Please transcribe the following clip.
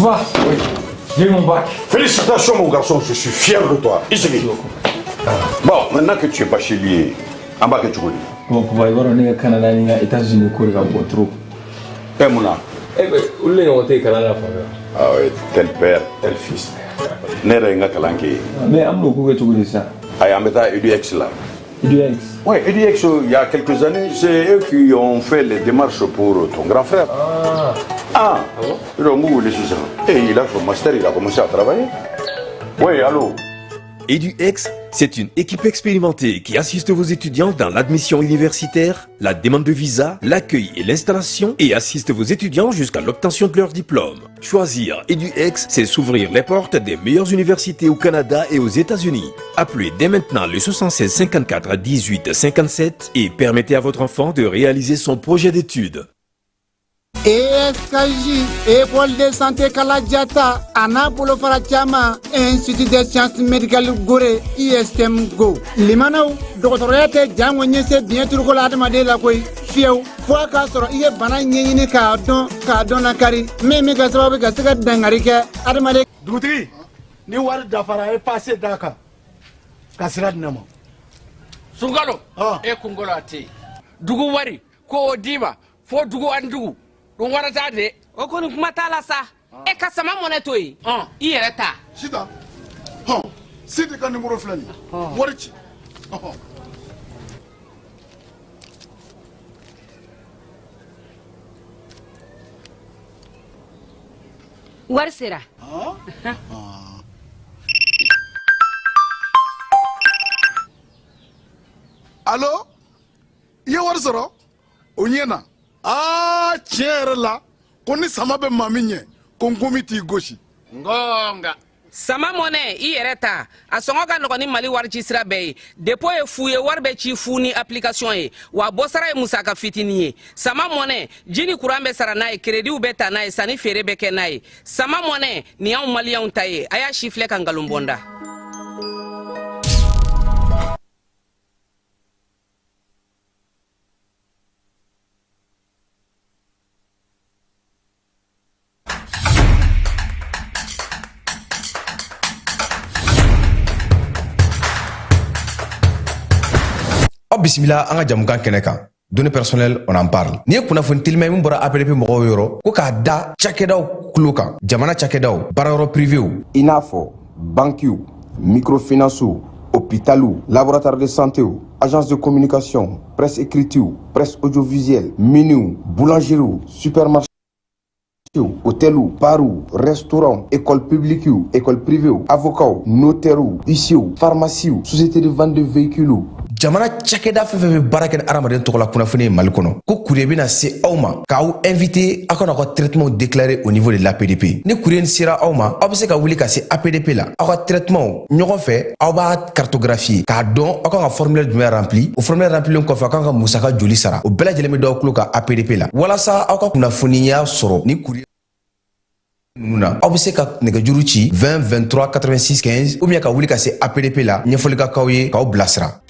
Va. Oui. J'ai eu mon bac. Félicitations, mon garçon, je suis fier de toi. Ici. Bon, maintenant que tu es bachelier, en bas que tu connais. Bon, papa, i b'a dɔn ne ka Canada ni n ka États-Unis ko de ka bon trop. Eh, mun na. Eh ben, olu de ɲɔgɔn tɛ yen kalan na fan fɛ. Ah oui, tel père, tel fils. Ne yɛrɛ ye n ka kalan kɛ yen. Mais an bɛn'o ko kɛ cogo di sisan? Ayi, an bɛ taa EDX la. EDX. Oui, EDX, il y a quelques années, c'est eux qui ont fait les démarches pour ton grand frère. Ah. Ah, Ah bon? Donc, vous voulez ça. Et il a son master, il a commencé à travailler. Oui, allô? EduX, c'est une équipe expérimentée qui assiste vos étudiants dans l'admission universitaire, la demande de visa, l'accueil et l'installation et assiste vos étudiants jusqu'à l'obtention de leur diplôme. Choisir EduX, c'est s'ouvrir les portes des meilleures universités au Canada et aux États-Unis. Appelez dès maintenant le 76 54 18 57 et permettez à votre enfant de réaliser son projet d'études. ESKJ, École de santé Kaladjata, a n'a bolofara caman, Institut des sciences médicales Gorée, ISM Go. Limanaw, dɔgɔtɔrɔya tɛ jango ɲɛse biɲɛ turuko la adamaden la koyi fiyewu fo a k'a sɔrɔ i ye bana ɲɛɲini k'a dɔn k'a dɔn lakari min bɛ kɛ sababu ka se ka dankari kɛ adamaden. Dugutigi, ni wari dafara, a ye passe d'a kan ka sira di ne ma. Sunkalo, e kunkolo a tɛ yen. Dugu wari ko o d'i ma fo dugu ani dugu ɗum warata de. O kɔni kuma t'a la sa. E ka sama mɔnɛ to yen, i yɛrɛ ta. Sitan, hɔn, Sidi ka nimoro filɛ nin ye, wari ci. Wari sera. Alo, i ye wari sɔrɔ o ɲɛ na. Aa, tiɲɛ yɛrɛ la, ko ni sama bɛ maa min ɲɛ, ko nkomi t'i gosi. Ngonga. Sama mɔnɛ, i yɛrɛ ta, a sɔngɔ ka nɔgɔn ni Mali wari ci sira bɛɛ ye. Dépôt ye fu ye, wari bɛ ci fu ni application ye, wa bɔsara ye musaka fitinin ye. Sama mɔnɛ, ji ni kuran bɛ sara n'a ye, créditw bɛ ta n'a ye, sanni feere bɛ kɛ n'a ye. Sama mɔnɛ nin y'anw maliyɛnw ta ye. A y'a si filɛ ka nkalon bɔ n da. Aw bisimila an ka jamukan kɛnɛ kan, données personnelles, on en parle. N'i ye kunnafoni telima ye min bɔra APDP mɔgɔw yɔrɔ, ko k'a da cakɛdaw tulo kan, jamana cakɛdaw, baarayɔrɔ privéw, i n'a fɔ bankiw, microfinancew, hôpitaliw, laboratoire de santéw, agence de communication, presse écritew, presse audiovisuelle, miniw, boulangeriew, supermarché, hôteliw, bariw, restaurant, école publique, école privée, avocats, notaires, huissiers, pharmacies, société de vente de véhicules, jamana cakɛda fɛn fɛn bɛ baara kɛ ni adamaden tɔgɔ la kunnafoni ye Mali kɔnɔ, ko courrier bɛna se aw ma k'aw invité aw ka n'aw ka traitement déclarer au niveau de l'APDP. Ni courrier sera aw ma, aw bɛ se ka wuli ka se APDP la, aw ka traitement ɲɔgɔn fɛ, aw b'a cartographier k'a dɔn aw kan ka formulaire jumɛn rempli. O formulaire remplilen kɔfɛ, aw kan ka musaka joli sara, o bɛɛ lajɛlen bɛ d'aw tulo kan APDP la. Walasa aw ka kunnafoniya sɔrɔ ni courrier ninnu na, aw bɛ se ka nɛgɛjuru ci 20 23 86 15 ou bien ka wuli ka se APDP la, ɲɛfɔli ka k'aw ye k'aw bilasira.